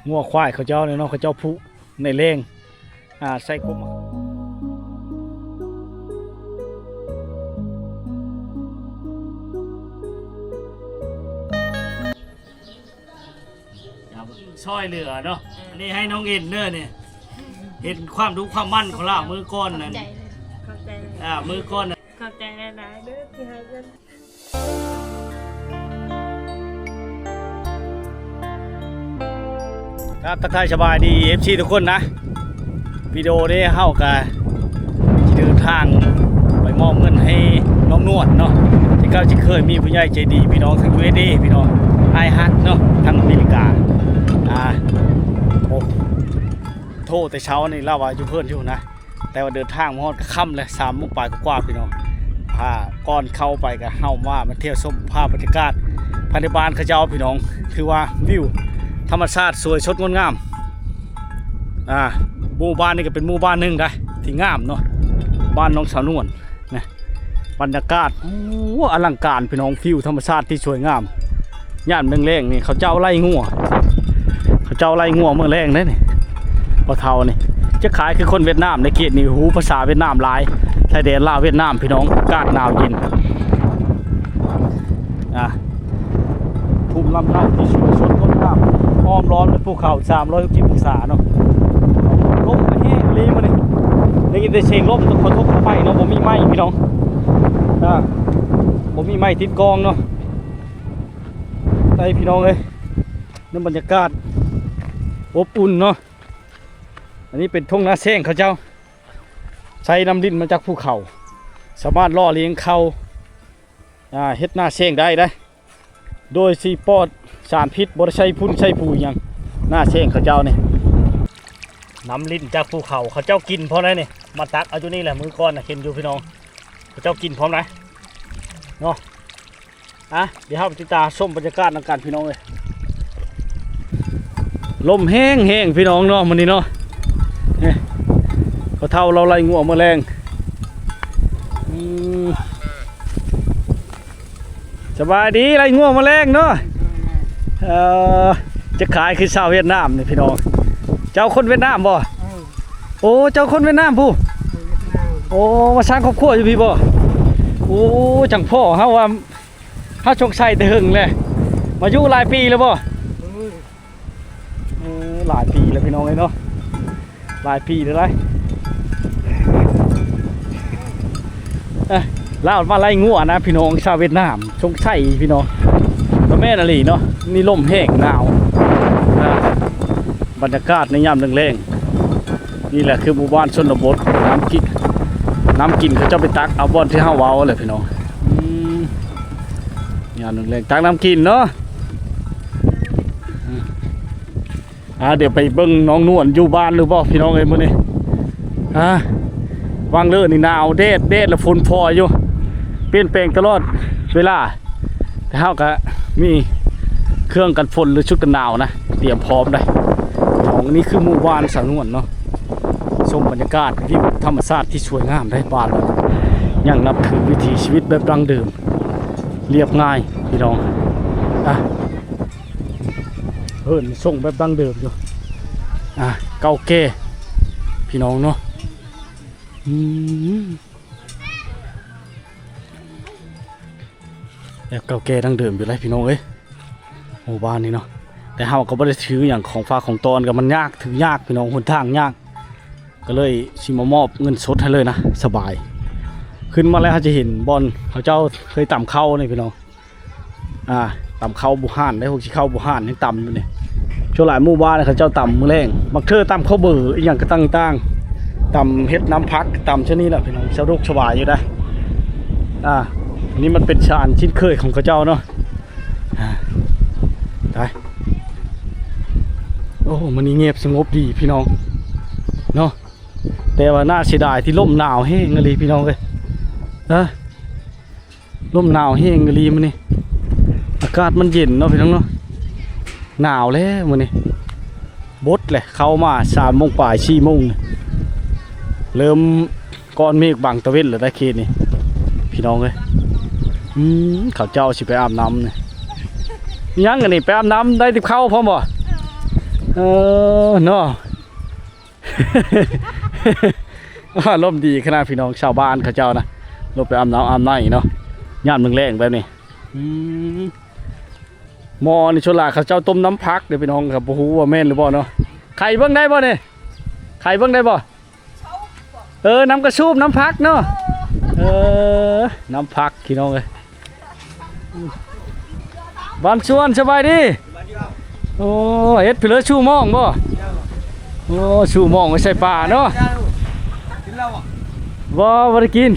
ງົວຄວາຍເຂົາເຈົ້ານີ້ເນາະ ເຂົາເຈົ້າຜູກໃນແລ້ງ ອ່າ ໃສ່ກົບ ຊ່ອຍເຫຼືອເນາະ. ອັນນີ້ໃຫ້ນ້ອງເອັນເດີນີ້ ເຫັນຄວາມດຸຄວາມໝັ່ນຂອງລາວມື້ກ່ອນນັ້ນ ຂອບໃຈເລີຍ ອ່າ ມື້ກ່ອນນັ້ນ ຂອບໃຈຫຼາຍໆເດີທີ່ໃຫ້ເງິນ. ຄັບ ທັກທາຍສະບາຍດີ ເອັຟຊີ ທຸກຄົນນະ. ວິດີໂອນີ້ເຮົາກະຊິເດີນທາງໄປມອບເງິນໃຫ້ນ້ອງນວນເນາະ ທີ່ເກົ່າຊິເຄີຍມີຜູ້ໃຫຍ່ໃຈດີ ພີ່ນ້ອງທາງ ຢູເອສເອ ພີ່ນ້ອງ ອ້າຍຮັກເນາະ ທາງອາເມລິກາ. ອ່າ ໂອ້ ໂທແຕ່ເຊົ້ານີ້ລາວວ່າຢູ່ເຮືອນຢູ່ນະ ແຕ່ວ່າເດີນທາງມາຮອດກໍຄ່ຳແລ້ວ ສາມໂມງປາຍກວ່າໆ ພີ່ນ້ອງ. ພາ ກ່ອນເຂົ້າໄປກໍເຮົາມາ ມາທ່ຽວຊົມພາບບັນຍາກາດພາຍໃນບ້ານເຂົາເຈົ້າ ພີ່ນ້ອງ. ຖືວ່າວິວທຳມະຊາດສວຍສົດງົດງາມ. ອ່າ ໝູ່ບ້ານນີ້ກໍເປັນໝູ່ບ້ານໜຶ່ງໄດ໋ທີ່ງາມເນາະ ບ້ານນ້ອງສາວນວນນະ. ບັນຍາກາດ ໂອ້ ອະລັງການ ພີ່ນ້ອງ ວິວທຳມະຊາດທີ່ສວຍງາມ. ຍາມແລງໆນີ້ເຂົາເຈົ້າໄລ່ງົວ ເຂົາເຈົ້າໄລ່ງົວມື້ແລງເດ້ນີ້ ພໍ່ເຖົ້ານີ້ ຈະຄ້າຍຄືຄົນຫວຽດນາມໃນເຂດນີ້ ຮູ້ພາສາຫວຽດນາມຫຼາຍ ຊາຍແດນລາວຫວຽດນາມ ພີ່ນ້ອງ. ອາກາດໜາວເຢັນ ອ່າ ພູມລຳເນົາທີ່ສວຍສົດງົດງາມ ອ້ອມລ້ອມດ້ວຍພູເຂົາສາມຮ້ອຍຫົກສິບອົງສາເນາະ. ລົມກໍແຮງອີ່ຫຼີມື້ນີ້ ໄດ້ຍິນແຕ່ສຽງລົມ ຕ້ອງຂໍໂທດຂໍອະໄພເນາະ ບໍ່ມີໄມ ພີ່ນ້ອງ ອ່າ ບໍ່ມີໄມຕິດກ້ອງເນາະ. ໄດ້ ພີ່ນ້ອງເອີຍ ນຳບັນຍາກາດອົບອຸ່ນເນາະ. ອັນນີ້ເປັນທົ່ງນາແຊງເຂົາເຈົ້າ ໃຊ້ນ້ຳລິນມາຈາກພູເຂົາ ສາມາດຫຼໍ່ລ້ຽງເຂົ້າ ອ່າ ເຮັດນາແຊງໄດ້ເດ້ ໂດຍທີ່ປອດສານພິດ ບໍ່ໄດ້ໃສ່ຝຸ່ນໃສ່ປຸ໋ຍຫຍັງ. ນາແຊງເຂົາເຈົ້ານີ້ ນ້ຳລິນຈາກພູເຂົາ ເຂົາເຈົ້າກິນພ້ອມໄດ໋ນີ້ ມາຕັກເອົາຢູ່ນີ້ແຫຼະ. ມື້ກ່ອນນະເຫັນຢູ່ ພີ່ນ້ອງ ເຂົາເຈົ້າກິນພ້ອມໄດ໋ເນາະ. ອ່ະ ດຽວເຮົາໄປຕິດຕາມຊົມບັນຍາກາດນຳກັນ ພີ່ນ້ອງເອີຍ. ລົມແຮງໆ ພີ່ນ້ອງເນາະ ມື້ນີ້ເນາະ. ນີ້ ພໍ່ເຖົ້າລາວໄລ່ງົວມື້ແລງ. ອືມ ສະບາຍດີ ໄລ່ງົວມື້ແລງເນາະ. ເອີ ຈະຄ້າຍຄືຊາວຫວຽດນາມນີ້ ພີ່ນ້ອງ. ເຈົ້າຄົນຫວຽດນາມບໍ່? ເອີ ໂອ້ ເຈົ້າຄົນຫວຽດນາມພຸ້ນ. ເອີ ຫວຽດນາມ. ໂອ້ ມາສ້າງຄອບຄົວຢູ່ພີ້ບໍ່? ໂອ້ ຈັ່ງພໍ້ ເຮົາວ່າ ເຮົາສົງໄສແຕ່ເຫິງແຫຼະ ມາຢູ່ຫຼາຍປີແລ້ວບໍ່? ເອີ ເອີ ຫຼາຍປີແລ້ວ ພີ່ນ້ອງເອີຍເນາະ ຫຼາຍປີແລ້ວໄດ໋. ເອີ ລາວມາໄລ່ງົວນະ ພີ່ນ້ອງ ຊາວຫວຽດນາມ ສົງໄສ ພີ່ນ້ອງ. ກໍແມ່ນອີ່ຫຼີເນາະ ນີ້ລົມແຮງໜາວ ອ່າ ບັນຍາກາດໃນຍາມແລງໆ. ນີ້ແຫຼະຄືໝູ່ບ້ານຊົນນະບົດ ນ້ຳກິນ ນ້ຳກິນເຂົາເຈົ້າໄປຕັກເອົາບ່ອນທີ່ເຮົາເວົ້າແຫຼະ ພີ່ນ້ອງ. ອືມ ຍາມແລງໆ ຕັກນ້ຳກິນເນາະ. ອ່າ ດຽວໄປເບິ່ງນ້ອງນວນຢູ່ບ້ານຫຼືບໍ່ ພີ່ນ້ອງເອີຍ ມື້ນີ້. ອ່າ ຫວ່າງເລີນີ້ໜາວ ແດດ ແດດ ແລະຝົນຝອຍຢູ່ ປ່ຽນແປງຕະຫຼອດເວລາ. ແຕ່ເຮົາກະມີເຄື່ອງກັນຝົນ ຫຼື ຊຸດກັນໜາວນະ ຕຽມພ້ອມໄດ໋. ຂອງນີ້ຄືໝູ່ບ້ານສາວນວນເນາະ ຊົມບັນຍາກາດ ວິວທຳມະຊາດທີ່ສວຍງາມໄດ໋. ບ້ານຍັງນັບຖືວິຖີຊີວິດແບບດັ້ງເດີມ ລຽບງ່າຍ ພີ່ນ້ອງ. ອ່ະ ເຮືອນຊົງແບບດັ້ງເດີມຢູ່ ອ່ະ ເກົ່າແກ່ ພີ່ນ້ອງເນາະ. ອືມ ແບບເກົ່າແກ່ດັ້ງເດີມຢູ່ເລີຍ ພີ່ນ້ອງເອີຍ ໝູ່ບ້ານນີ້ເນາະ. ແຕ່ເຮົາກໍບໍ່ໄດ້ຖືຫຍັງ ຂອງຝາກຂອງຕ້ອນກໍມັນຍາກ ຖືຍາກ ພີ່ນ້ອງ ຫົນທາງຍາກ ກໍເລີຍຊິມາມອບເງິນສົດໃຫ້ເລີຍນະ ສະບາຍ. ຂຶ້ນມາແລ້ວເຮົາຈະເຫັນບ່ອນເຂົາເຈົ້າເຄີຍຕຳເຂົ້ານີ້ ພີ່ນ້ອງ. ອ່າ ຕຳເຂົ້າບູຮານໄດ໋ ຫົກຊິເຂົ້າບູຮານຍັງຕຳຢູ່ນີ້. ສ່ວນຫຼາຍໝູ່ບ້ານເຂົາເຈົ້າຕຳມື້ແລງ ບາງເທື່ອຕຳເຂົ້າເບີ ອີ່ຫຍັງກໍຕ່າງໆ ຕຳເຮັດນ້ຳຜັກ ຕຳຊະນີ້ແຫຼະ ພີ່ນ້ອງ ສະດວກສະບາຍຢູ່ໄດ໋. ອ່າ ນີ້ມັນເປັນຊານຊິນເຄີຍຂອງເຂົາເຈົ້າເນາະ. ອ່າ ໄປ ໂອ້ ມື້ນີ້ງຽບສະຫງົບດີ ພີ່ນ້ອງເນາະ. ແຕ່ວ່າໜ້າເສຍດາຍທີ່ລົມໜາວແຮງອີ່ຫຼີ ພີ່ນ້ອງເອີຍ ເອີ. ລົມໜາວແຮງອີ່ຫຼີມື້ນີ້ ອາກາດມັນເຢັນເນາະ ພີ່ນ້ອງເນາະ. ໜາວແລ້ວມື້ນີ້ ບົດແຫຼະ ເຂົ້າມາສາມໂມງປາຍ ສີ່ໂມງ ເລີ່ມກ້ອນເມກບັງຕາເວັນແລ້ວໄດ໋ເຂດນີ້ ພີ່ນ້ອງເອີຍ. ອືມ ເຂົາເຈົ້າຊິໄປອາບນ້ຳນີ້ ຍັງອັນນີ້ ໄປອາບນ້ຳໄດ້ຕິບເຂົ້າພ້ອມບໍ່? ເອີ ເນາະ ອາລົມດີຂະໜາດພີ່ນ້ອງຊາວບ້ານເຂົາເຈົ້ານະ ລົງໄປອາບນ້ຳອາບໃນເນາະ ຍາມແລງໆແບບນີ້. ອືມ ໝໍ້ນີ້ສ່ວນຫຼາຍເຂົາເຈົ້າຕົ້ມນ້ຳຜັກເດ້ພີ່ນ້ອງ ກໍບໍ່ຮູ້ວ່າແມ່ນຫຼືບໍ່ເນາະ. ໄຂເບິ່ງໄດ້ບໍ່ນີ້? ໄຂເບິ່ງໄດ້ບໍ່? ເອີ ນ້ຳກະສູບ ນ້ຳຜັກເນາະ. ເອີ ນ້ຳຜັກພີ່ນ້ອງເອີຍ. ບ້ານສວນ ສະບາຍດີ. ໂອ້ ເຮັດເພິເລີຊູ່ມອງບໍ່? ໂອ້ ຊູ່ມອງໄວ້ໃສ່ປາເນາະ. ບໍ່ ບໍ່ໄດ້ກິນ.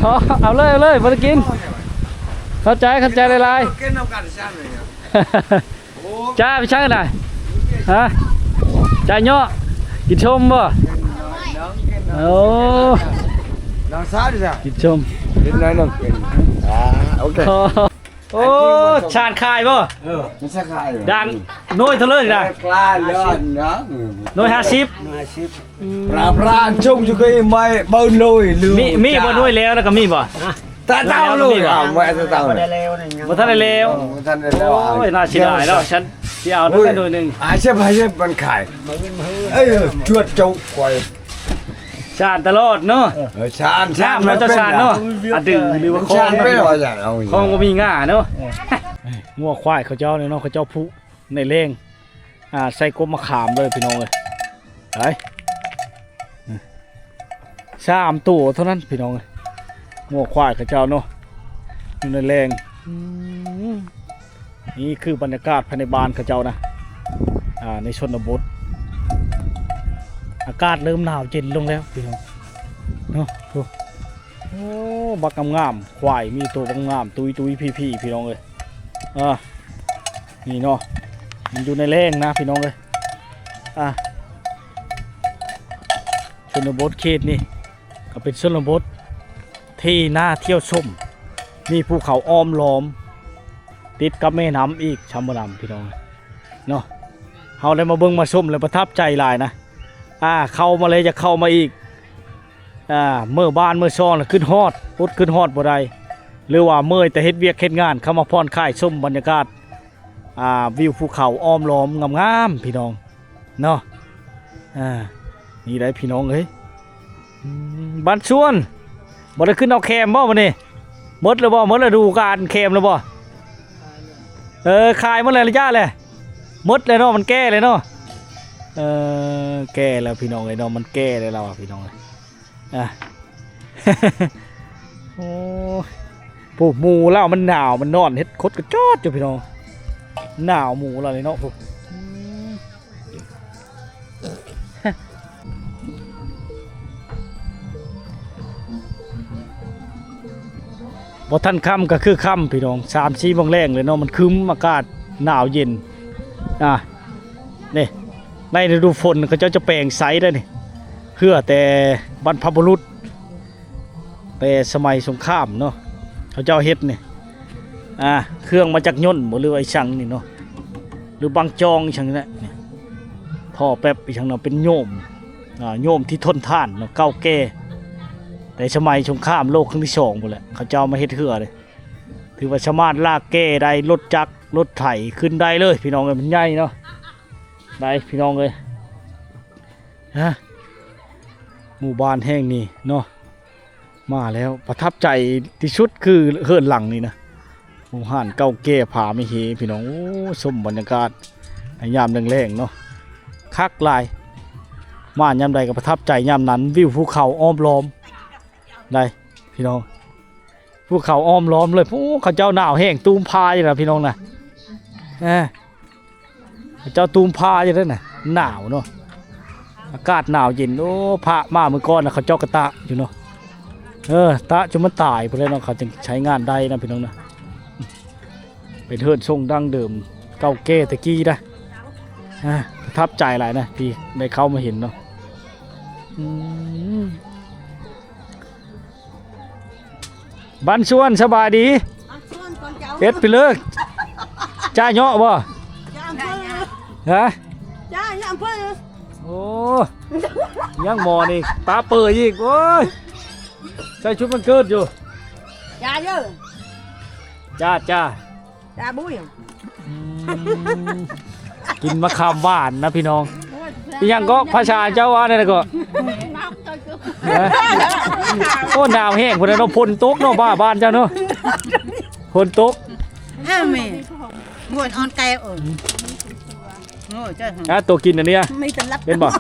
ເອົາເລີຍ ເອົາເລີຍ ບໍ່ໄດ້ກິນ. ຂອບໃຈ ຂອບໃຈຫຼາຍໆ. ຈ້າໄປໃສນະ? ຮະ? ຈ້າເຍາະ ກິນຊົມບໍ່? ໂອ້ ນ້ອງສາວດີຊະ ກິນຊົມ ກິນໜ້ອຍໜຶ່ງ ກິນ ອ່າ ໂອເຄ. ໂອ້ ຊານຂາຍບໍ່? ເອີ ມັນຊານຂາຍ ດັ່ງໜ່ວຍເທົ່າເລີຍນະ? ໜ່ວຍຫ້າສິບ ໜ່ວຍຫ້າສິບ. ອືມ ປາ ປາ ຈົ່ງຢູ່ໃກ້ໄມ້ເບິ່ງໂລຍ ມີ ມີບໍ່ໜ່ວຍແລ້ວ ແລ້ວກໍມີບໍ່? ຕາເຕົ້າລູກ ແລ້ວກໍມີບໍ່? ຕາເຕົ້າ ບໍ່ທັນໄດ້ແລ້ວ ບໍ່ທັນໄດ້ແລ້ວ. ໂອ້ຍ ໜ້າເສຍດາຍເນາະ ຊັ້ນຊິເອົາໜ່ວຍໜຶ່ງ. ອາເຊບ ອາເຊບ ມັນຂາຍ ເອີ ຈວດເຈົ້າຄວາຍ ຊານຕະຫຼອດເນາະ. ເອີ ຊານ ຊານ ມັນຈະຊານເນາະ ອາ ດື ຫຼືວ່າຂອງ ຂອງບໍ່ມີງ່າເນາະ. ງົວຄວາຍເຂົາເຈົ້ານີ້ເນາະ ເຂົາເຈົ້າຜູກ ໃນແລ້ງ ອ່າ ໃສ່ກົບມະຂາມເລີຍພີ່ນ້ອງເອີຍ. ໄປ ສາມໂຕເທົ່ານັ້ນພີ່ນ້ອງເອີຍ ງົວຄວາຍເຂົາເຈົ້າເນາະ ຢູ່ໃນແລ້ງ. ອືມ ນີ້ຄືບັນຍາກາດພາຍໃນບ້ານເຂົາເຈົ້ານະ ອ່າ ໃນຊົນນະບົດ ອາກາດເລີ່ມໜາວເຢັນລົງແລ້ວພີ່ນ້ອງເນາະ. ໂອ້ ໂອ້ ບັກງາມໆ ຄວາຍມີໂຕບັກງາມ ຕຸ້ຍໆ ພີໆ ພີ່ນ້ອງເອີຍ. ອ່າ ນີ້ເນາະ ມັນຢູ່ໃນແລ້ງນະພີ່ນ້ອງເອີຍ. ອ່າ ຊົນນະບົດເຂດນີ້ກໍເປັນຊົນນະບົດທີ່ໜ້າທ່ຽວຊົມ ມີພູເຂົາອ້ອມລ້ອມ ຕິດກັບແມ່ນ້ຳອີກ ຊຳບໍ່ນຳພີ່ນ້ອງເນາະ. ເຮົາໄດ້ມາເບິ່ງມາຊົມແລ້ວປະທັບໃຈຫຼາຍນະ. ອ່າ ເຂົ້າມາແລ້ວຢາກເຂົ້າມາອີກ. ອ່າ ເມື່ອບ້ານເມື່ອຊ່ອງແລ້ວຄຶດຮອດ ອົດຄຶດຮອດບໍ່ໄດ້ ຫຼືວ່າເມື່ອຍແຕ່ເຮັດວຽກເຮັດງານ ເຂົ້າມາຜ່ອນຄາຍຊົມບັນຍາກາດ ອ່າ ວິວພູເຂົາອ້ອມລ້ອມງາມໆ ພີ່ນ້ອງເນາະ. ອ່າ ນີ້ໄດ໋ພີ່ນ້ອງເອີຍ ອືມ ບ້ານສວນ ບໍ່ໄດ້ຂຶ້ນເອົາແຄມບໍ່ມື້ນີ້? ໝົດແລ້ວບໍ່? ໝົດລະດູການແຄມແລ້ວບໍ່? ເອີ ຂາຍໝົດແລ້ວ ລະຍະແລ້ວ ໝົດແລ້ວເນາະ ມັນແກ່ແລ້ວເນາະ. ເອີ ແກ່ແລ້ວພີ່ນ້ອງເອີຍເນາະ ມັນແກ່ແລ້ວລາວ ພີ່ນ້ອງເອີຍ. ອ່ະ ໂອ້ຍ ຜູ້ໝູລາວມັນໜາວ ມັນນອນເຮັດຄົດກະຈອດຢູ່ພີ່ນ້ອງ ໜາວໝູລາວນີ້ເນາະ. ອືມ ບໍ່ທັນຄ່ຳກໍຄືຄ່ຳພີ່ນ້ອງ ສາມສີ່ໂມງແລງເລີຍເນາະ ມັນຄຶ້ມ ອາກາດໜາວເຢັນ. ອ່າ ນີ້ ໃນລະດູຝົນເຂົາເຈົ້າຈະແປງໃສໄດ໋ນີ້ ເຮືອແຕ່ບັນພະບຸລຸດ ແຕ່ສະໄໝສົງຄາມເນາະ ເຂົາເຈົ້າເຮັດນີ້. ອ່າ ເຄື່ອງມາຈາກຍົນບໍ່ ຫຼືວ່າອີ່ສັງນີ້ເນາະ ຫຼືບັງຈອງອີ່ສັງນີ້ແຫຼະ ນີ້ ທໍ່ແປັບອີ່ສັງເນາະ ເປັນໂຍມ ອ່າ ໂຍມທີ່ທົນທານເນາະ ເກົ່າແກ່ ແຕ່ສະໄໝສົງຄາມໂລກຄັ້ງທີສອງພຸ້ນແຫຼະ ເຂົາເຈົ້າເອົາມາເຮັດເຮືອເດ້. ຖືວ່າສາມາດລາກແກ່ໄດ້ ລົດຈັກລົດໄຖຂຶ້ນໄດ້ເລີຍພີ່ນ້ອງເອີຍ ມັນໃຫຍ່ເນາະ ໄດ້ພີ່ນ້ອງເອີຍ. ຮະ ໝູ່ບ້ານແຫ່ງນີ້ເນາະ ມາແລ້ວປະທັບໃຈທີ່ສຸດຄືເຮືອນຫຼັງນີ້ນະ ໂຮງຮ້ານເກົ່າແກ່ພາມະເຫພີ່ນ້ອງ. ໂອ້ ຊົມບັນຍາກາດໃນຍາມແລງໆເນາະ ຄັກຫຼາຍ ມາຍາມໃດກໍປະທັບໃຈຍາມນັ້ນ ວິວພູເຂົາອ້ອມລ້ອມໄດ໋ພີ່ນ້ອງ. ພູເຂົາອ້ອມລ້ອມເລີຍ. ໂອ້ ເຂົາເຈົ້າໜາວແຮງ ຕູມຜ້າຢູ່ນະພີ່ນ້ອງນະ. ເອີ ເຂົາເຈົ້າຕູມຜ້າຢູ່ເດ້ນະ ໜາວເນາະ ອາກາດໜາວເຢັນ. ໂອ້ ພະມາມື້ກ່ອນນະ ເຂົາເຈົ້າກໍຕາກຢູ່ເນາະ. ເອີ ຕາກຈົນມັນຕາຍພຸ້ນແຫຼະເນາະ ເຂົາຈຶ່ງໃຊ້ງານໄດ້ນະພີ່ນ້ອງນະ. ເປັນເຮືອນຊົງດັ້ງເດີມເກົ່າແກ່ແຕ່ກີ້ນະ. ອາ ປະທັບໃຈຫຼາຍນະ ທີ່ໄດ້ເຂົ້າມາເຫັນເນາະ. ອືມ ບ້ານສວນ ສະບາຍດີ. ເຮັດໄປເລີຍ ຈ້າເຍາະບໍ່? ຮະ? ໂອ້ ຍັງໝໍນີ້ ປາເປີອີກ. ໂອ້ຍ ໃສ່ຊຸດວັນເກີດຢູ່. ຈ້າເດີ ຈ້າ ຈ້າ. ຕາບຸຍ ອືມ ກິນມະຂາມຫວານນະພີ່ນ້ອງ. ອີ່ຫຍັງເກາະ ພາສາເຈົ້າວ່າແນວໃດເກາະ? ຮະ? ໂອ້ ໜາວແຮງພຸ້ນນະເນາະ ຝົນຕົກເນາະ ບ້າ ບ້ານເຈົ້າເນາະ ຝົນຕົກ. ອ້າວແມ່ ໂອ້ຍ ອ່ອນໄກ່ ເອີ ໂອ້ຍ ເຈົ້າ ອ່ະ ໂຕກິນອັນນີ້ ມີແຕ່ລັບ ເຫັນບໍ່?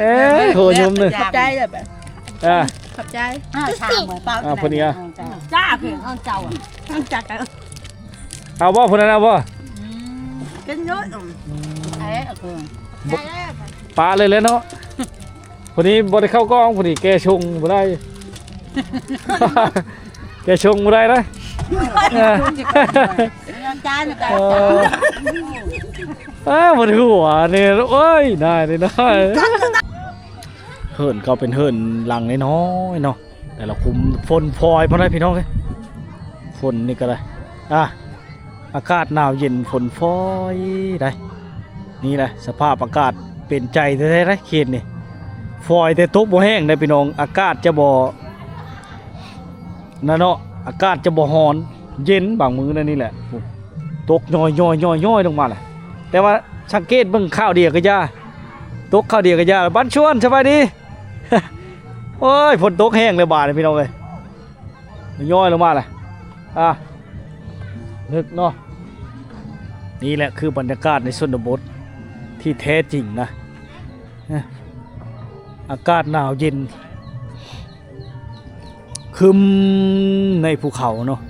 ເອີ ໂຫ ຍົມເລີຍ ຂອບໃຈເດີ ອ່າ ຂອບໃຈ. ອ່າ ອ່າ ເພິ່ນນີ້ ອ່າ ຈ້າ ຄືເອົາເຈົ້າ ອ່າ ຈ້າ ເອົາບໍ່? ເພິ່ນນັ້ນເອົາບໍ່? ອືມ ກິນເຍາະ ອືມ ເອີ ເອົາເພິ່ນ ປະເລີຍແຫຼະເນາະ. ຜູ້ນີ້ບໍ່ໄດ້ເຂົ້າກ້ອງ ຜູ້ນີ້ແກ່ຊົງບໍ່ໄດ້ ແກ່ຊົງບໍ່ໄດ້ນະ. ເອີ ເອີ ມັນຫົວນີ້ ໂອ້ຍ ນາຍນີ້ນາຍ. ເຮືອນເຂົາເປັນເຮືອນຫຼັງນ້ອຍໆເນາະ ແຕ່ລະຄຸ້ມ ຝົນຝອຍພໍໄດ້ພີ່ນ້ອງເອີຍ ຝົນນີ້ກໍໄດ້ ອ່າ ອາກາດໜາວເຢັນ ຝົນຝອຍໄດ໋. ນີ້ແຫຼະສະພາບອາກາດເປັນໃຈແທ້ໆ ເຂດນີ້ ຝອຍແຕ່ຕົກບໍ່ແຮງເດ້ພີ່ນ້ອງ. ອາກາດຈະບໍ່ນັ້ນເນາະ ອາກາດຈະບໍ່ຮ້ອນ ເຢັນບາງມື້ນັ້ນນີ້ແຫຼະ. ໂອ້ ຕົກຍ້ອຍໆໆໆລົງມາແຫຼະ ແຕ່ວ່າສັງເກດເບິ່ງຄາວດຽວກໍຢ່າ ຕົກຄາວດຽວກໍຢ່າ. ບັນຊວນ ສະບາຍດີ. ໂອ້ຍ ຝົນຕົກແຮງເລີຍບາດນີ້ພີ່ນ້ອງເອີຍ ຍ້ອຍລົງມາແຫຼະ ອ່າ ນຶກເນາະ. ນີ້ແຫຼະຄືບັນຍາກາດໃນຊົນນະບົດທີ່ແທ້ຈິງນະ ອາກາດໜາວເຢັນ ຄຶມໃນພູເຂົາເນາະ.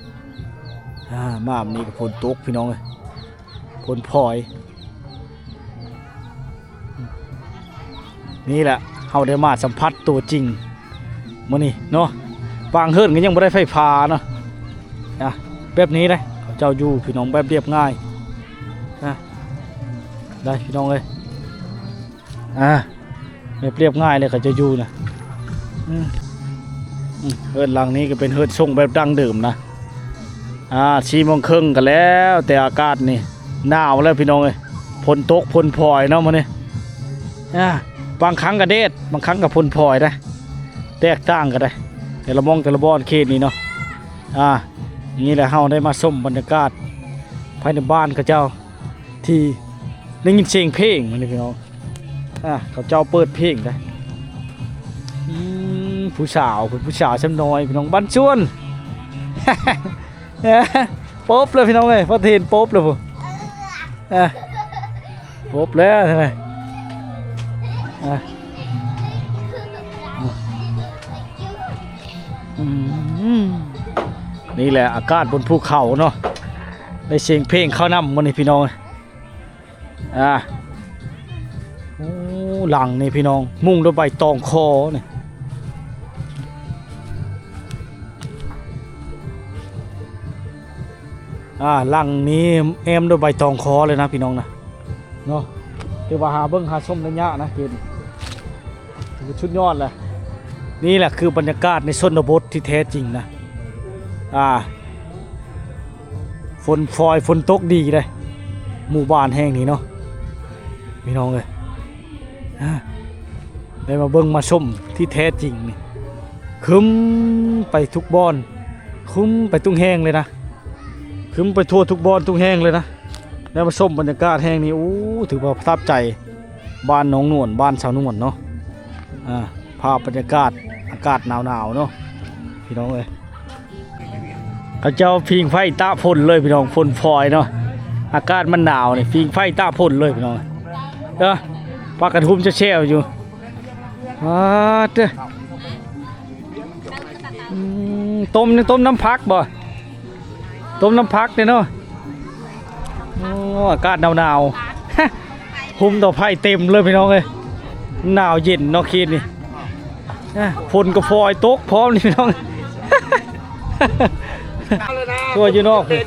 ອ່າ ມາມື້ນີ້ກໍຝົນຕົກພີ່ນ້ອງເອີຍ ຝົນຝອຍ. ນີ້ແຫຼະ ເຮົາໄດ້ມາສຳຜັດຕົວຈິງມື້ນີ້ເນາະ. ບາງເຮືອນກໍຍັງບໍ່ໄດ້ໄຟຟ້າເນາະ ອ່ະ ແບບນີ້ເດ້ ເຂົາເຈົ້າຢູ່ພີ່ນ້ອງ ແບບລຽບງ່າຍ ອ່ະ ໄດ້ພີ່ນ້ອງເອີຍ ອ່າ ແບບລຽບງ່າຍເລີຍ ເຂົາເຈົ້າຢູ່ນະ. ອືມ ອືມ ເຮືອນຫຼັງນີ້ກໍເປັນເຮືອນຊົງແບບດັ້ງເດີມນະ. ອ່າ ສີ່ໂມງເຄິ່ງກໍແລ້ວ ແຕ່ອາກາດນີ້ໜາວແລ້ວພີ່ນ້ອງເອີຍ ຝົນຕົກຝົນຝອຍເນາະມື້ນີ້. ອ່າ ບາງຄັ້ງກໍແດດ ບາງຄັ້ງກໍຝົນຝອຍນະ ແຕກຕ່າງກັນໄດ໋ ແຕ່ລະໝ່ອງແຕ່ລະບ່ອນເຂດນີ້ເນາະ. ອ່າ ນີ້ແຫຼະ ເຮົາໄດ້ມາຊົມບັນຍາກາດພາຍໃນບ້ານເຂົາເຈົ້າ ທີ່ໄດ້ຍິນສຽງເພງມື້ນີ້ພີ່ນ້ອງ. ອ່າ ເຂົາເຈົ້າເປີດເພງໄດ໋. ອືມ ຜູ້ສາວ ເພິ່ນຜູ້ສາວຊ້ຳນ້ອຍພີ່ນ້ອງ ບັນຊວນ ປົບເລີຍພີ່ນ້ອງເອີຍ ປະເທດປົບເລີຍພຸ້ນ. ອ່າ ປົບແລ້ວຫັ້ນນະ. ອ່າ ອືມ ນີ້ແຫຼະອາກາດບົນພູເຂົາເນາະ ໄດ້ສຽງເພງເຂົ້ານຳມື້ນີ້ພີ່ນ້ອງ. ອ່າ ໂອ້ ຫຼັງນີ້ພີ່ນ້ອງ ມຸງດ້ວຍໃບຕອງຄໍນີ້. ອ່າ ຫຼັງນີ້ແອ້ມດ້ວຍໃບຕອງຄໍເລີຍນະພີ່ນ້ອງນະ ເນາະ. ຖືວ່າຫາເບິ່ງຫາຊົມໄດ້ຍາກນະ ເຂດນີ້ຖືວ່າສຸດຍອດແຫຼະ. ນີ້ແຫຼະຄືບັນຍາກາດໃນຊົນນະບົດທີ່ແທ້ຈິງນະ. ອ່າ ຝົນຝອຍ ຝົນຕົກດີເດ້ ໝູ່ບ້ານແຫ່ງນີ້ເນາະ ພີ່ນ້ອງເອີຍ. ອ່າ ໄດ້ມາເບິ່ງມາຊົມທີ່ແທ້ຈິງນີ້ ຄຶມໄປທຸກບ່ອນ ຄຶມໄປທຸກແຫ່ງເລີຍນະ ຄຶມໄປທົ່ວທຸກບ່ອນທຸກແຫ່ງເລີຍນະ. ໄດ້ມາຊົມບັນຍາກາດແຫ່ງນີ້ ໂອ້ ຖືວ່າປະທັບໃຈ ບ້ານໜອງນວນ ບ້ານສາວນວນເນາະ. ອ່າ ພາບບັນຍາກາດ ອາກາດໜາວໆເນາະ ພີ່ນ້ອງເອີຍ. ເຂົາເຈົ້າຜິງໄຟຕາກຝົນເລີຍພີ່ນ້ອງ ຝົນຝອຍເນາະ ອາກາດມັນໜາວນີ້ ຜິງໄຟຕາກຝົນເລີຍພີ່ນ້ອງ. ເອີ ປາກກະທຸມແຊວໆຢູ່. ອາ ເຕີ ອືມ ຕົ້ມ ຕົ້ມນ້ຳຜັກບໍ່? ຕົ້ມນ້ຳຜັກເດ້ເນາະ. ໂອ້ ອາກາດໜາວໆ ໂຮມເຕົາໄຟເຕັມເລີຍພີ່ນ້ອງເອີຍ ໜາວເຢັນເນາະເຂດນີ້. ອ່າ ຝົນກໍຝອຍຕົກພ້ອມນີ້ພີ່ນ້ອງ. ຕົວຢູ່ນອກ ເອີ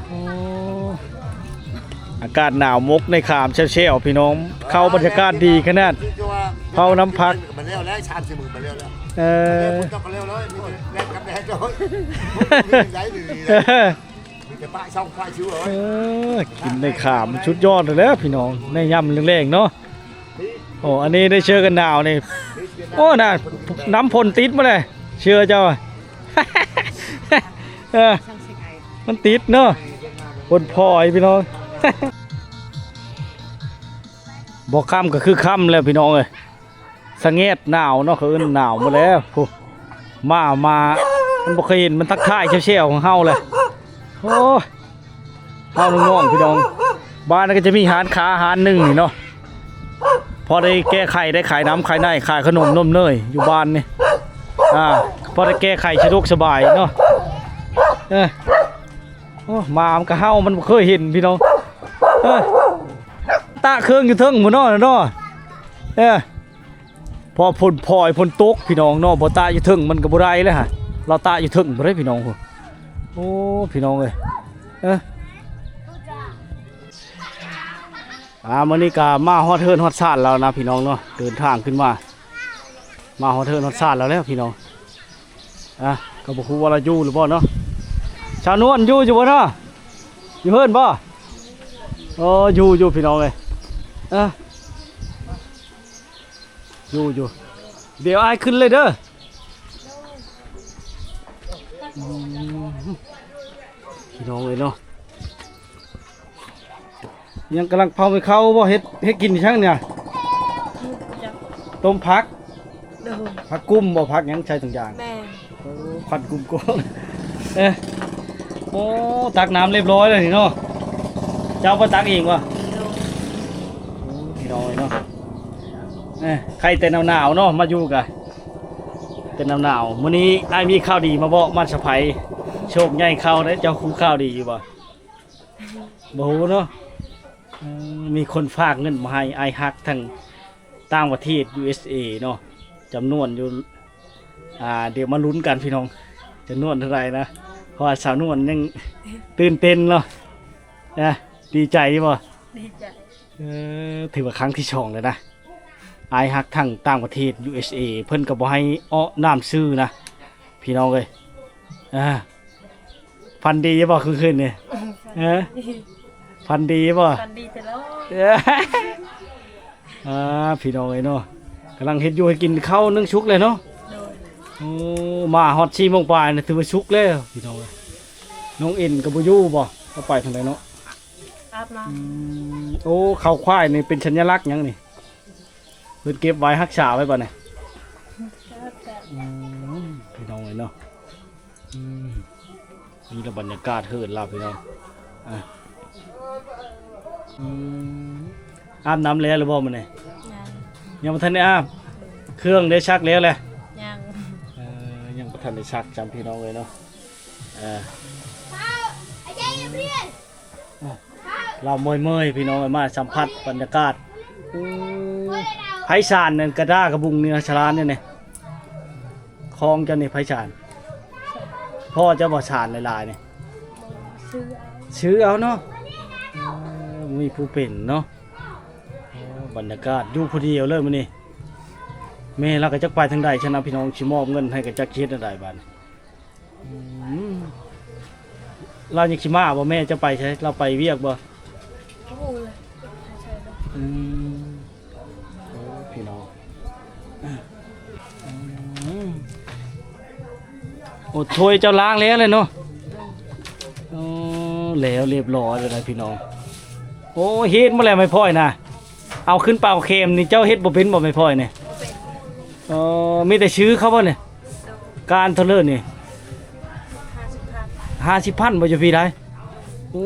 ໂອ້ ອາກາດໜາວມົກໃນຂາມແຊວໆ ພີ່ນ້ອງ ເຂົ້າບັນຍາກາດດີຂະໜາດ ເຜົານ້ຳຜັກ ເອີ ເອີ ກິນໃນຂາມສຸດຍອດເລີຍແຫຼະພີ່ນ້ອງ ໃນຍາມແລງໆເນາະ. ໂອ້ ອັນນີ້ໄດ້ເສື້ອກັນໜາວນີ້ ໂອ້ ນະ ນ້ຳຝົນຕິດມາແລ້ວ ເສື້ອເຈົ້າ ອາ ເອີ ມັນຕິດເນາະ ຝົນພອຍພີ່ນ້ອງ. ບໍ່ຄ່ຳກໍຄືຄ່ຳແລ້ວພີ່ນ້ອງເອີຍ. ສະແງດໜາວເນາະ ເຂົາເອີ້ນໜາວໝົດແລ້ວ. ໂອ້ ໝາ ໝາ ມັນບໍ່ເຄີຍເຫັນ ມັນທັກທາຍແຊວໆຂອງເຮົາແຫຼະ. ໂອ້ຍ ເຮົານ້ອງໆ ພີ່ນ້ອງ ບ້ານນັ້ນກໍຈະມີຮ້ານຄ້າຮ້ານໜຶ່ງນີ້ເນາະ ພໍໄດ້ແກ້ໄຂ ໄດ້ຂາຍນ້ຳຂາຍໃນ ຂາຍຂະໜົມນົມເນີຍຢູ່ບ້ານນີ້. ອ່າ ພໍໄດ້ແກ້ໄຂສະດວກສະບາຍເນາະ. ເອີ ໂອ້ ໝາມັນກໍເຫົ່າ ມັນບໍ່ເຄີຍເຫັນພີ່ນ້ອງ. ເອີ ຕາກເຄື່ອງຢູ່ເທິງພຸ້ນເນາະ ເນາະ. ເອີ ເພາະຝົນພອຍຝົນຕົກພີ່ນ້ອງເນາະ ບໍ່ຕາກຢູ່ເທິງມັນກໍບໍ່ໄດ້ແລ້ວຫະ. ລາວຕາກຢູ່ເທິງບໍ່ໄດ້ພີ່ນ້ອງ. ໂອ້ ພີ່ນ້ອງເອີຍ ເອີ ອ່າ ມື້ນີ້ກໍມາຮອດເຮືອນຮອດຊານແລ້ວນະພີ່ນ້ອງເນາະ. ເດີນທາງຂຶ້ນມາ ມາຮອດເຮືອນຮອດຊານແລ້ວແຫຼະພີ່ນ້ອງ. ອ່າ ກໍບໍ່ຮູ້ວ່າລາວຢູ່ຫຼືບໍ່ເນາະ. ສາວນວນຢູ່ ຢູ່ບໍ່ເນາະ ຢູ່ເຮືອນບໍ່? ໂອ້ ຢູ່ ຢູ່ພີ່ນ້ອງເອີຍ. ເອີ ຢູ່ ຢູ່ ດຽວອ້າຍຂຶ້ນເລີຍເດີ. ອືມ ພີ່ນ້ອງເອີຍເນາະ ຍັງກຳລັງເຜົາເຂົ້າບໍ່? ເຮັດ ເຮັດກິນຫຍັງນີ້? ຕົ້ມຜັກ ໂດຍ ຜັກກຸ້ມບໍ່? ຜັກຫຍັງໃສ່ຖົງຢາງ? ແມ່ນ ໂອ້ ຄວັນກຸ້ມໂກງ. ເອີ ໂອ້ ຕັກນ້ຳລຽບຮ້ອຍແລ້ວນີ້ເນາະ. ເຈົ້າບໍ່ຕັກເອງບໍ່? ໂດຍ ໂອ້ ພີ່ນ້ອງເອີຍເນາະ. ເອີ ໄຄແຕ່ໜາວໆເນາະ ມາຢູ່ກະແຕ່ໜາວໆ. ມື້ນີ້ອ້າຍມີຂ່າວດີມາບອກ ມາເຊີໄພ ໂຊກໃຫຍ່ເຂົ້າເດ້. ເຈົ້າຮູ້ຂ່າວດີຢູ່ບໍ່? ບໍ່ຮູ້ເນາະ. ເອີ ມີຄົນຝາກເງິນມາໃຫ້ອ້າຍຮັກທາງຕ່າງປະເທດ ຢູເອສເອ ເນາະ ຈຳນວນຢູ່ ອ່າ ດຽວມາລຸ້ນກັນພີ່ນ້ອງ ຈຳນວນເທົ່າໃດນະ ເພາະວ່າສາວນວນຍັງຕື່ນເຕັ້ນເນາະ. ນະ ດີໃຈຢູ່ບໍ່? ດີໃຈ. ເອີ ຖືວ່າຄັ້ງທີສອງແລ້ວນະ ອ້າຍຮັກທາງຕ່າງປະເທດ ຢູເອສເອ ເພິ່ນກໍບໍ່ໃຫ້ເອາະນາມຊື່ນະ ພີ່ນ້ອງເອີຍ. ອ່າ ຝັນດີຢູ່ບໍ່ຄືນນີ້? ຮະ ຝັນດີຢູ່ບໍ່? ຝັນດີຕະຫຼອດ. ອ່າ ພີ່ນ້ອງເອີຍເນາະ ກຳລັງເຮັດຢູ່ເຮັດກິນ ເຂົ້າໜຶ້ງສຸກແລ້ວເນາະ. ໂດຍ ໂອ້ ມາຮອດສີ່ໂມງປາຍນະ ຖືວ່າສຸກແລ້ວພີ່ນ້ອງເອີຍ. ນ້ອງເອັນກໍບໍ່ຢູ່ບໍ່? ເອົາໄປທາງໃດເນາະ? ອາບນ້ຳ. ອືມ ໂອ້ ເຂົ້າຄວາຍນີ້ເປັນສັນຍະລັກຫຍັງນີ້? ເພິ່ນເກັບໄວ້ຮັກສາໄວ້ບໍ່ນີ້? ອືມ ພີ່ນ້ອງເອີຍເນາະ. ອືມ ນີ້ລະບັນຍາກາດເຮືອນລາວພີ່ນ້ອງ. ອ່າ ອືມ ອາບນ້ຳແລ້ວຫຼືບໍ່ມື້ນີ້? ຍັງ ຍັງບໍ່ທັນໄດ້ອາບ. ເຄື່ອງໄດ້ຊັກແລ້ວແຫຼະ? ຍັງ ເອີ ຍັງບໍ່ທັນໄດ້ຊັກຊ້ຳພີ່ນ້ອງເອີຍເນາະ. ເອີ ລາວເມື່ອຍໆ ພີ່ນ້ອງເອີຍ ມາສຳຜັດບັນຍາກາດ. ໂອ້ ໄພສານນັ້ນກະດ້າກະບຸງນີ້ນະ ສະຫຼານນີ້ ຂອງເຈົ້ານີ້ ໄພສານ ພໍ່ເຈົ້າບໍ່ສານຫຼາຍໆນີ້? ຊື້ເອົາ ຊື້ເອົາເນາະ. ເອີ ມີຜູ້ເປັນເນາະ. ໂອ້ ບັນຍາກາດຢູ່ຜູ້ດຽວເລີຍມື້ນີ້. ແມ່ລາວກໍຈັກໄປທາງໃດຊັ້ນນະ ພີ່ນ້ອງ ຊິມອບເງິນໃຫ້ກໍຈັກຊິເຮັດແນວໃດບາດນີ້. ອືມ ລາວຍັງຊິມາບໍ່? ແມ່ເຈົ້າໄປໃສ? ລາວໄປວຽກບໍ່? ບໍ່ຮູ້ເລີຍ. ອືມ ໂອ້ ພີ່ນ້ອງ ອືມ ໂອ້ ຖ້ວຍເຈົ້າລ້າງແລ້ວແຫຼະເນາະ. ໂອ້ ແລ້ວລຽບຮ້ອຍແລ້ວນະພີ່ນ້ອງ. ໂອ້ ເຮັດໝົດແລ້ວໄມ້ພອຍນະ. ເອົາຂຶ້ນເປົ່າແຄມນີ້ ເຈົ້າເຮັດບໍ່ເປັນບໍ່ໄມ້ພອຍນີ້? ບໍ່ເປັນ. ເອີ ມີແຕ່ຊື້ເຂົາບໍ່ນີ້? ການເທົ່າເລີນີ້? ຫ້າສິບພັນ. ຫ້າສິບພັນບໍ່? ຢູ່ພີ້ໃດ. ໂອ້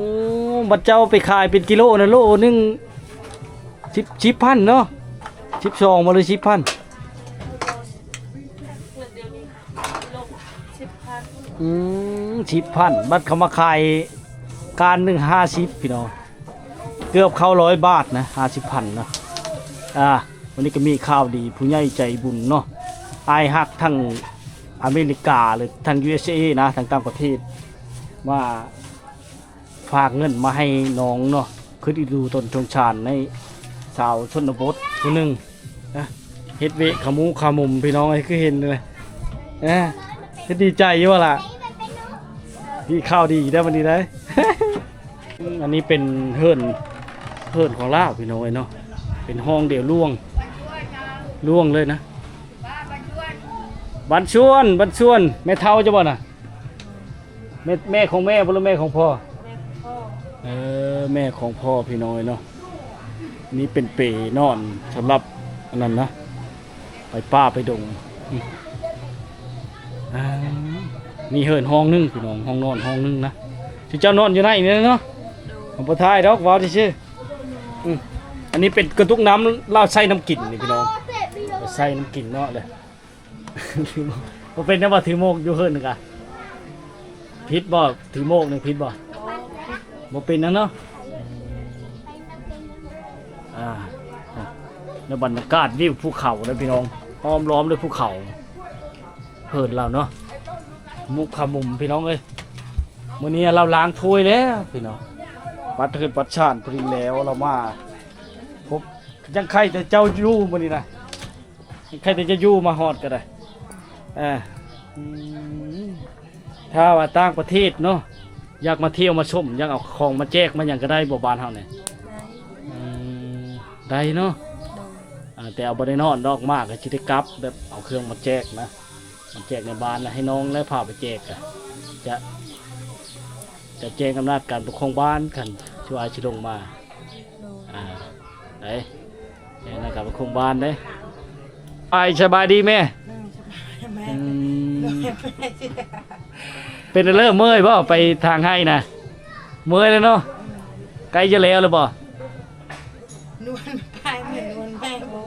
ບັດເຈົ້າໄປຂາຍເປັນກິໂລນະ ໂລໜຶ່ງສິບ ສິບພັນເນາະ? ສິບສອງບໍ່ ຫຼື ສິບພັນ? ສິບພັນ. ອືມ ສິບພັນ ບັດເຂົາມາຂາຍການໜຶ່ງຫ້າສິບ ພີ່ນ້ອງ. ເກືອບເຂົ້າຮ້ອຍບາດນະ ຫ້າສິບພັນນະ. ອ່າ ວັນນີ້ກໍມີຂ່າວດີ ຜູ້ໃຫຍ່ໃຈບຸນເນາະ ອ້າຍຮັກທັງອາເມລິກາ ຫຼື ທັງ ຢູເອສເອ ນະ ທັງຕ່າງປະເທດ ມາຝາກເງິນມາໃຫ້ນ້ອງເນາະ ຄຶດອີດູຕົນສົງສານໃນຊາວຊົນນະບົດຜູ້ໜຶ່ງນະ ເຮັດວຽກຂະໝູຂະໝຸມ ພີ່ນ້ອງເອີຍ ຄືເຫັນນີ້ແຫຼະ. ເອີ ເຮັດດີໃຈຢູ່ບໍ່ລະ? ມີຂ່າວດີໄດ໋ບັດນີ້ໄດ໋. ອັນນີ້ເປັນເຮືອນ ເຮືອນຂອງລາວ ພີ່ນ້ອງເອີຍເນາະ ເປັນຫ້ອງດຽວລວງ ລວງເລີຍນະ. ບັນຊວນ ບັນຊວນ ແມ່ເຖົ້າເຈົ້າບໍ່ນະ? ແມ່ ແມ່ຂອງແມ່ບໍ່ ຫຼືແມ່ຂອງພໍ່? ແມ່ຂອງພໍ່. ເອີ ແມ່ຂອງພໍ່ພີ່ນ້ອງເອີຍເນາະ. ນີ້ເປັນເປນອນສຳລັບອັນນັ້ນນະ ໄປປ່າໄປດົງ. ອືມ ອ່າ ມີເຮືອນຫ້ອງໜຶ່ງພີ່ນ້ອງ ຫ້ອງນອນຫ້ອງໜຶ່ງນະ. ເຈົ້ານອນຢູ່ໃນນີ້ເນາະ. ໂດຍ. ບໍ່ຖ່າຍດອກ ເວົ້າຊື່ໆ. ອືມ ອັນນີ້ເປັນກະຕຸກນ້ຳ ລາວໃສ່ນ້ຳກິນນີ້ພີ່ນ້ອງ ໃສ່ນ້ຳກິນເນາະເດ້. ບໍ່ເປັນຫຍັງບໍ່ ຖືໂມກຢູ່ເຮືອນກະ ຜິດບໍ່? ຖືໂມກນີ້ຜິດບໍ່? ບໍ່ເປັນຫຍັງເນາະ. ອ່າ ແລ້ວບັນຍາກາດວິວພູເຂົາເດ້ພີ່ນ້ອງ ອ້ອມລ້ອມດ້ວຍພູເຂົາ. ເຮືອນລາວເນາະ ມຸກຂະມຸມພີ່ນ້ອງເອີຍ. ມື້ນີ້ລາວລ້າງຖ້ວຍແລ້ວພີ່ນ້ອງ ປັດເຮືອນປັດຊານ ພໍດີແລ້ວລາວມາພົບ. ຍັງໄຄແຕ່ເຈົ້າຢູ່ມື້ນີ້ນະ ຍັງໄຄແຕ່ເຈົ້າຢູ່ ມາຮອດກໍໄດ້. ເອີ ອືມ ຖ້າວ່າຕ່າງປະເທດເນາະ ຢາກມາທ່ຽວມາຊົມ ຢາກເອົາຂອງມາແຈກມາຫຍັງກໍໄດ້ບໍ່ ບ້ານເຮົານີ້? ໄດ້. ອືມ ໄດ້ເນາະ. ໂດຍ. ອ່າ ແຕ່ເອົາບໍ່ໄດ້ນອນດອກ ມາກໍຊິໄດ້ກັບ ແບບເອົາເຄື່ອງມາແຈກນະ ມາແຈກໃນບ້ານນະ ໃຫ້ນ້ອງແລະພາໄປແຈກ. ຈະ ຈະແຈ້ງອຳນາດການປົກຄອງບ້ານ ຄັນຊິວ່າຊິລົງມາ. ໂດຍ. ອ່າ ໄດ້ ແຈ້ງອຳນາດການປົກຄອງບ້ານເດ້. ອ້າຍ ສະບາຍດີແມ່. ອືມ ສະບາຍດີແມ່. ອືມ ໂດຍ. ເປັນເລີຍ ເມື່ອຍບໍ່ ໄປທາງໄຮ່ນະ? ເມື່ອຍແລ້ວເນາະ. ອືມ ໃກ້ຈະແລ້ວແລ້ວບໍ່? ນວນໄປ ເມື່ອຍນວນໄປບໍ່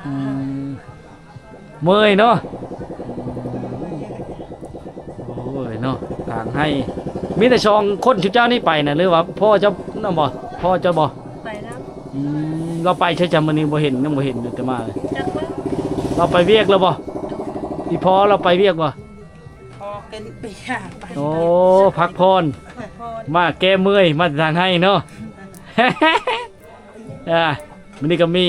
ອືມ ເມື່ອຍເນາະ. ໂອ້ຍເນາະ ທາງໃຫ້ ມີແຕ່ສອງຄົນ ຊຸມເຈົ້ານີ້ໄປນະ ຫຼືວ່າພໍ່ເຈົ້ານຳບໍ່? ພໍ່ເຈົ້າບໍ່? ໄປນຳ. ອືມ ລາວໄປໃສຈ້ະ? ມື້ນີ້ບໍ່ເຫັນ ຍັງບໍ່ເຫັນຢູ່ແຕ່ມາ. ຈັກແລ້ວ ລາວໄປວຽກແລ້ວບໍ່? ອີ່ພໍ່ລາວໄປວຽກບໍ່? ພໍ່ເປັນໄປຫາໄປ. ໂອ້ ພັກຜ່ອນ ພັກຜ່ອນ ມາແກ້ເມື່ອຍ ມາແຕ່ທາງໃຫ້ເນາະ. ອ່າ ມື້ນີ້ກໍມີ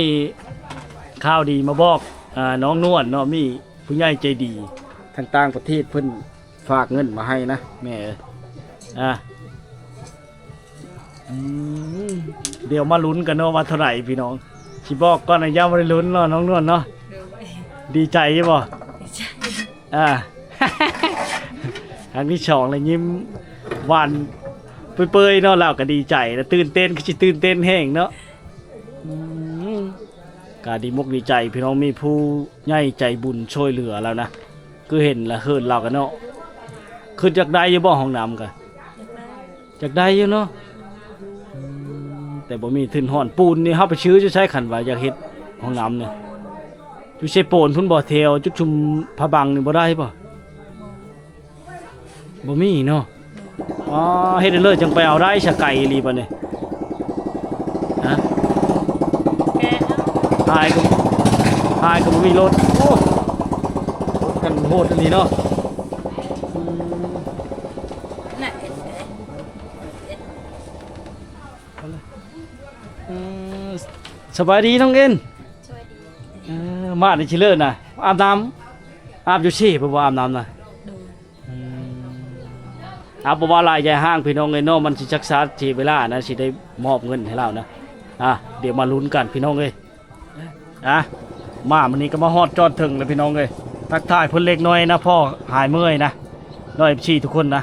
ຂ່າວດີມາບອກ ອ່າ ນ້ອງນວນເນາະ ມີຜູ້ໃຫຍ່ໃຈດີທາງຕ່າງປະເທດເພິ່ນຝາກເງິນມາໃຫ້ນະແມ່ເອີຍ. ອ່າ ອືມ ດຽວມາລຸ້ນກັນເນາະວ່າເທົ່າໃດພີ່ນ້ອງ ຊິບອກກ່ອນນະ ຢ້ານບໍ່ໄດ້ລຸ້ນເນາະ ນ້ອງນວນເນາະ. ໂດຍ. ດີໃຈຢູ່ບໍ່? ດີໃຈ. ອ່າ ຄັ້ງທີສອງແລ້ວ ຍິ້ມຫວານເປີຍໆເນາະ ລາວກໍດີໃຈ ແລ້ວຕື່ນເຕັ້ນ ຄືຊິຕື່ນເຕັ້ນແຮງເນາະ. ອືມ ກໍດີມົກດີໃຈພີ່ນ້ອງ ມີຜູ້ໃຫຍ່ໃຈບຸນຊ່ວຍເຫຼືອລາວນະ. ຄືເຫັນລະເຫີນລາວກັນເນາະ. ຄິດຢາກໄດ້ຢູ່ບໍ່ຫ້ອງນ້ຳກະ? ຢາກໄດ້ ຢາກໄດ້ຢູ່ເນາະ. ອືມ ແຕ່ບໍ່ມີທຶນ ຮ້ອນປູນນີ້ ເຮົາໄປຊື້ຢູ່ໃສ ຄັນວ່າຢາກເຮັດຫ້ອງນ້ຳນີ້? ຢູ່ເຊໂປນພຸ້ນບໍ່? ແຖວຈຸດຊຸມພະບັງນີ້ບໍ່ໄດ້ບໍ່? ບໍ່ມີເນາະ. ອໍ ເຮັດໃຫ້ເລີຍ ຈັ່ງໄປເອົາໄດ້ຊະ ໄກອີ່ຫຼີບາດນີ້. ຮະ? ແກເອົາ. ຫາຍກໍ ຫາຍກໍບໍ່ມີລົດ. ໂອ້ ລົດກັນໂຫດອີ່ຫຼີເນາະ. ອືມ ນະ ເອັດ ເອັດ ເອັດ ເອີ ສະບາຍດີນ້ອງເອັນ. ສະບາຍດີ. ເອີ ມາໄດ້ຊິເລີນນະ ອາບນ້ຳ ອາບຢູ່ເຊບໍ່ ບໍ່ອາບນ້ຳນະ? ໂດຍ. ອືມ ເອົາ ບໍ່ວ່າຫຼາຍຢ່າຫ້າງພີ່ນ້ອງເອີຍເນາະ ມັນຊິຈັກຊ້າເສຍເວລານະ ຊິໄດ້ມອບເງິນໃຫ້ລາວນະ. ອ່າ ດຽວມາລຸ້ນກັນພີ່ນ້ອງເອີຍ. ອ່າ ມາມື້ນີ້ກໍມາຮອດຈອດເຖິງແລ້ວພີ່ນ້ອງເອີຍ. ທັກທາຍເພິ່ນເລັກນ້ອຍນະ ພໍຫາຍເມື່ອຍນະ ນ້ອງເອັຟຊີທຸກຄົນນະ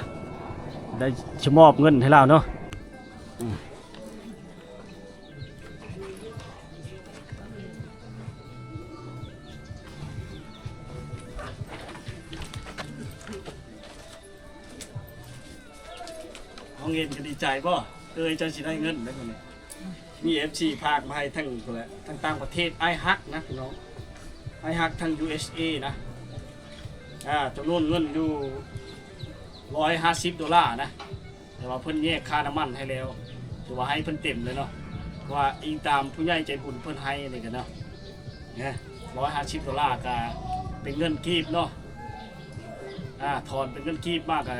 ໄດ້ຊິມອບເງິນໃຫ້ລາວເນາະ. ອືມ ນ້ອງເອັນກໍດີໃຈບໍ່? ເອີຍ ເຈົ້າຊິໄດ້ເງິນໄດ້ມື້ນີ້. ມີເອັຟຊີຝາກມາໃຫ້ທັງພຸ້ນແຫຼະ ທັງຕ່າງປະເທດ ອ້າຍຮັກນະພີ່ນ້ອງ ອ້າຍຮັກທາງຢູເອັສເອນະ. ອ່າ ຈຳນວນເງິນຢູ່ຮ້ອຍຫ້າສິບໂດລານະ. ແຕ່ວ່າເພິ່ນແຍກຄ່ານ້ຳມັນໃຫ້ແລ້ວ ຖືວ່າໃຫ້ເພິ່ນເຕັມເລີຍເນາະ ເພາະວ່າອີງຕາມຜູ້ໃຫຍ່ໃຈບຸນເພິ່ນໃຫ້ນີ້ກໍເນາະ. ເອີ ຮ້ອຍຫ້າສິບໂດລາກໍເປັນເງິນກີບເນາະ ອ່າ ຖອນເປັນເງິນກີບມາກໍ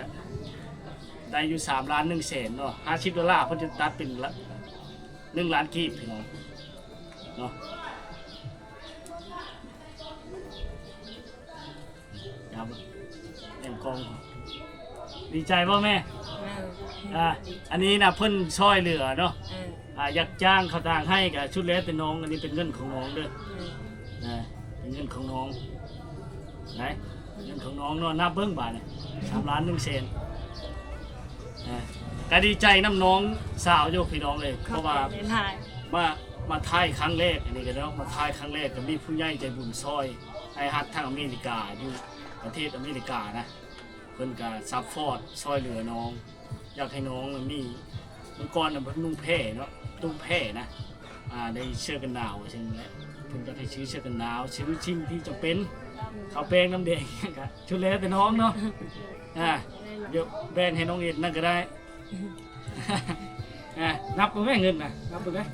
ໄດ້ຢູ່ສາມລ້ານໜຶ່ງແສນເນາະ. ຫ້າສິບໂດລາເພິ່ນຈະຕັດເປັນລະ ໜຶ່ງລ້ານກີບພີ່ນ້ອງເນາະ. ເອົາ ແໜ້ມກ້ອງ ດີໃຈບໍ່ແມ່? ເອີ ອ່າ ອັນນີ້ນະເພິ່ນຊ່ອຍເຫຼືອເນາະ. ເອີ ອ່າ ຢາກຈ້າງເຂົ້າທາງໃຫ້ກໍສຸດແລ້ວແຕ່ນ້ອງ. ອັນນີ້ເປັນເງິນຂອງນ້ອງເດີ. ເອີ ອ່າ ເປັນເງິນຂອງນ້ອງ ໄດ້ ເງິນຂອງນ້ອງເນາະ. ນັບເບິ່ງບາດນີ້ ສາມລ້ານໜຶ່ງແສນ. ອ່າ ກໍດີໃຈນຳນ້ອງສາວຢູ່ພີ່ນ້ອງເອີຍ ເພາະວ່າ ຂອບໃຈຫຼາຍໆ ມາ ມາຖ່າຍຄັ້ງແລກ ອັນນີ້ກໍເນາະ ມາຖ່າຍຄັ້ງແລກ ກໍມີຜູ້ໃຫຍ່ໃຈບຸນຊ່ອຍ ອ້າຍຮັກທາງອາເມລິກາ ຢູ່ປະເທດອາເມລິການະ ເພິ່ນກໍຊັບພອດຊ່ອຍເຫຼືອນ້ອງ ຢາກໃຫ້ນ້ອງມີ ເມື່ອກ່ອນນະເພິ່ນນຸ່ງແພເນາະ ນຸ່ງແພນະ ອ່າ ໄດ້ເສື້ອກັນໜາວ ວ່າຊັ້ນແຫຼະ ເພິ່ນຢາກໃຫ້ຊື້ເສື້ອກັນໜາວ ຊື້ສິ່ງທີ່ຈຳເປັນ ເຂົ້າແປ້ງ ນ້ຳແດງ ຫຍັງກະສຸດແລ້ວແຕ່ນ້ອງເນາະ ອ່າ ດຽວແບ່ງໃຫ້ນ້ອງເອັດນຳກໍໄດ້ ອ່າ ນັບເບິ່ງແມ່ເງິນນະ ນັບເບິ່ງເດີ້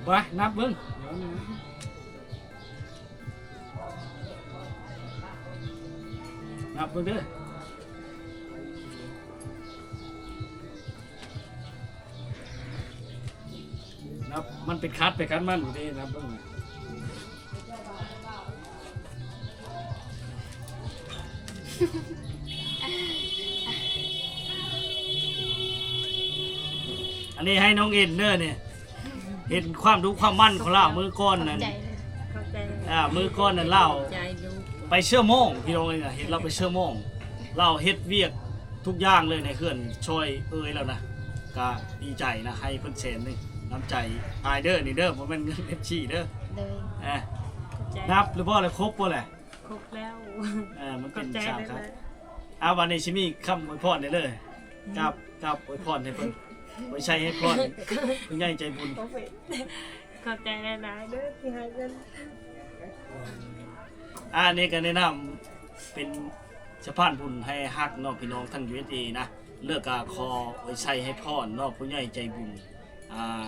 ບໍ່ ນັບເບິ່ງ ນັບເບິ່ງເດີ້ ນັບ ມັນເປັນຄັດໄປຄັດມັນຢູ່ເດ້ ນັບເບິ່ງ ອັນນີ້ໃຫ້ນ້ອງເອັນເດີນີ້ ເຫັນຄວາມດຸຄວາມໝັ່ນຂອງລາວມື້ກ່ອນນັ້ນ ຂອບໃຈເດີ ອ່າ ມື້ກ່ອນນັ້ນລາວ ຂອບໃຈລູກ ໄປເຊື່ອໂມງ ພີ່ນ້ອງເອີຍ ເຫັນລາວໄປເຊື່ອໂມງ ລາວເຮັດວຽກທຸກຢ່າງເລີຍໃນເຮືອນຊ່ອຍເອື້ອຍລາວນະ ກະດີໃຈນະ ໃຫ້ເພິ່ນແສນໜຶ່ງ ນ້ຳໃຈອ້າຍເດີ ນີ້ເດີ ບໍ່ແມ່ນເງິນເອັຟຊີເດີ ໂດຍ ອ່າ ຂອບໃຈ ນັບຫຼືບໍ່ລະ ຄົບບໍ່ລະ? ຄົບແລ້ວ ເອີ ມັນເປັນ ຂອບໃຈ ສາມ ຫຼາຍໆ ຄັນ ອ່າ ບາດນີ້ຊິມີຄຳອວຍພອນໄດ້ເລີຍ ອືມ ກັບ ກັບອວຍພອນໃຫ້ເພິ່ນ ອວຍໄຊໃຫ້ພອນ ຜູ້ໃຫຍ່ໃຈບຸນ ຂອບໃຈຫຼາຍໆເດີທີ່ໃຫ້ເງິນ ອ່າ ນີ້ກໍແນະນຳເປັນສະພານບຸນໃຫ້ຮັກເນາະ ພີ່ນ້ອງທາງ ຢູເອສເອ ນະ ແລ້ວກໍຂໍອວຍໄຊໃຫ້ພອນເນາະ ຜູ້ໃຫຍ່ໃຈບຸນ ອ່າ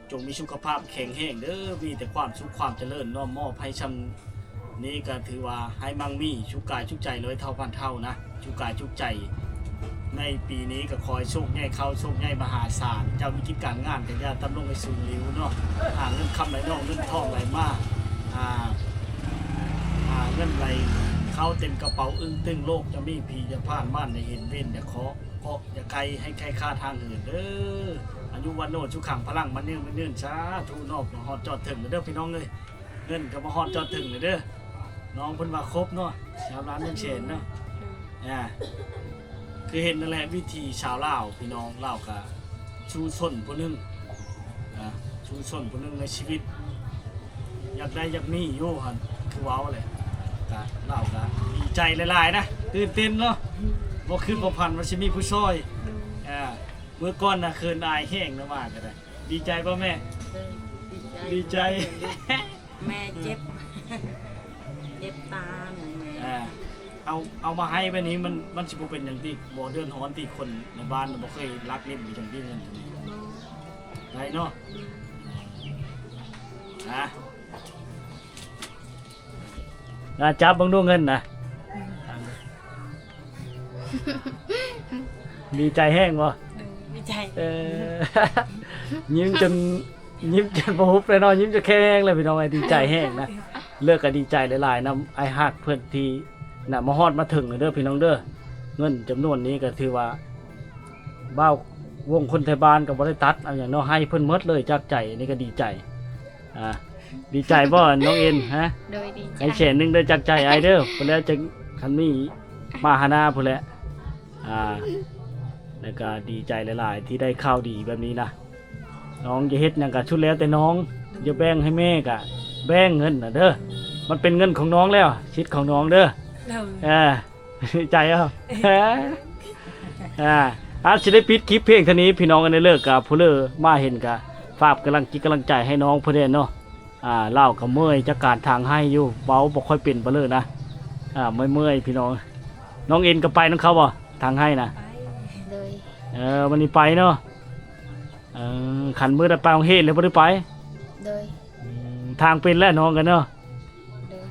ຈົ່ງມີສຸຂະພາບແຂງແຮງເດີ ມີແຕ່ຄວາມສຸກຄວາມຈະເລີນເນາະ ມອບໃຫ້ຊ່ຳນີ້ກໍຖືວ່າໃຫ້ໝັ່ງມີ ສຸກກາຍສຸກໃຈ ຮ້ອຍເທົ່າພັນເທົ່ານະ ສຸກກາຍສຸກໃຈ ໃນປີນີ້ກໍຂໍໃຫ້ໂຊກໃຫຍ່ເຂົ້າ ໂຊກໃຫຍ່ມະຫາສານ ເຈົ້າມີກິດການງານກໍຢ່າຕ່ຳລົງໃຫ້ສູນຫຼິວເນາະ ຫາເງິນຄຳໄຫຼນອງ ເງິນທອງໄຫຼມາ ອ່າ ອ່າ ເງິນໄຫຼເຂົ້າເຕັມກະເປົາ ອຶ້ງຕຶງໂລກຈະມີ ຜີຢ່າຜ່ານ ມານໄດ້ເຫັນ ເວນຢ່າເຄາະ ເຄາະຢ່າໄຄ ໃຫ້ໄຄຄາທາງເຫີນເດີ ອາຍຸວັນໂນ ສຸຂັງ ພະລັງ ໝັ້ນຍືນ ຍືນ ສາທຸເນາະ ມາຮອດຈອດເຖິງເດີພີ່ນ້ອງເອີຍ ເງິນກໍມາຮອດຈອດເຖິງເດີ ນ້ອງເພິ່ນວ່າຄົບເນາະ ສາມລ້ານໜຶ່ງແສນເນາະ ອ່າ ຄືເຫັນນັ້ນແຫຼະ ວິຖີຊາວລາວ ພີ່ນ້ອງລາວກໍສູ້ຊົນຜູ້ໜຶ່ງ ອ່າ ສູ້ຊົນຜູ້ໜຶ່ງໃນຊີວິດ ຢາກໄດ້ຢາກມີຢູ່ຫັ້ນ ຄືເວົ້າແຫຼະ ກະລາວກະດີໃຈຫຼາຍໆນະ ຕື່ນເຕັ້ນເນາະ ບໍ່ຄິດບໍ່ຝັນວ່າຊິມີຜູ້ຊ່ອຍ ອ່າ ມື້ກ່ອນນະເຂີນອາຍແຮງນະ ວ່າກໍໄດ້ ດີໃຈບໍ່ແມ່? ເອີ ດີໃຈ ດີໃຈ ແມ່ເຈັບ ເຈັບຕາແມ່ ອ່າ ເອົາ ເອົາມາໃຫ້ແບບນີ້ ມັນ ມັນຊິບໍ່ເປັນຫຍັງຕິ ບໍ່ເດືອດຮ້ອນຕິ ຄົນໃນບ້ານບໍ່ເຄີຍລັກເລັກຢູ່ຈັ່ງຊີ້ ເງິນຕົວນີ້ ບໍ່ ໄດ້ເນາະ ອ່າ ອ່າ ຈັບເບິ່ງດູເງິນນະ ດີໃຈແຮງບໍ່? ໂດຍ ດີໃຈ ເອີ ຍິ້ມຈົນ ຍິ້ມຈົນບໍ່ຫຸບເລີຍເນາະ ຍິ້ມຈົນແຂງແຮງເລີຍພີ່ນ້ອງເອີຍ ດີໃຈແຮງນະ ເລີກກໍດີໃຈຫຼາຍໆນຳອ້າຍຮັກເພິ່ນທີ່ນະ ມາຮອດມາເຖິງເດີພີ່ນ້ອງເດີ ເງິນຈຳນວນນີ້ກໍຖືວ່າ ບ່າວວົງຄົນໄທບ້ານກໍບໍ່ໄດ້ຕັດເອົາຫຍັງເນາະ ໃຫ້ເພິ່ນໝົດເລີຍຈາກໃຈ ນີ້ກໍດີໃຈ ອ່າ ດີໃຈບໍ່ນ້ອງເອັນ ຮະ? ໂດຍ ດີໃຈ ໃຫ້ແສນໜຶ່ງເດີ ຈາກໃຈອ້າຍເດີ ພຸ້ນແຫຼະ ຈັ່ງຄັນມີມາຫາໜ້າພຸ້ນແຫຼະ ອ່າ ແລ້ວກໍດີໃຈຫຼາຍໆທີ່ໄດ້ຂ່າວດີແບບນີ້ນະ ນ້ອງຈະເຮັດຫຍັງກໍສຸດແລ້ວແຕ່ນ້ອງ ຢ່າແບ່ງໃຫ້ແມ່ ກໍແບ່ງເງິນນະເດີ ມັນເປັນເງິນຂອງນ້ອງແລ້ວ ສິດຂອງນ້ອງເດີ ໂດຍ ເອີ ໃຈເອົາ ອ່າ ອາດຊິໄດ້ປິດຄລິບພຽງເທົ່ານີ້ ພີ່ນ້ອງເອີຍ ເລີກກະຜູ້ເລີມາເຫັນກະຝາກກຳລັງຈິດກຳລັງໃຈໃຫ້ນ້ອງເພິ່ນແດ່ເນາະ ອ່າ ລາວກະເມື່ອຍຈາກການຖາງໄຮ່ຢູ່ ເວົ້າບໍ່ຄ່ອຍເປັນປານໃດນະ ອ່າ ເມື່ອຍໆ ພີ່ນ້ອງ ນ້ອງເອັນກໍໄປນຳເຂົາບໍ່ ຖາງໄຮ່ນະ ໄປ ໂດຍ ເອີ ວັນນີ້ໄປເນາະ ເອີ ຄັນມື້ໃດໄປໂຮງຮຽນແລ້ວບໍ່ໄດ້ໄປ ໂດຍ ອືມ ຖາງເປັນແລ້ວນ້ອງກໍເນາະ ໂດຍ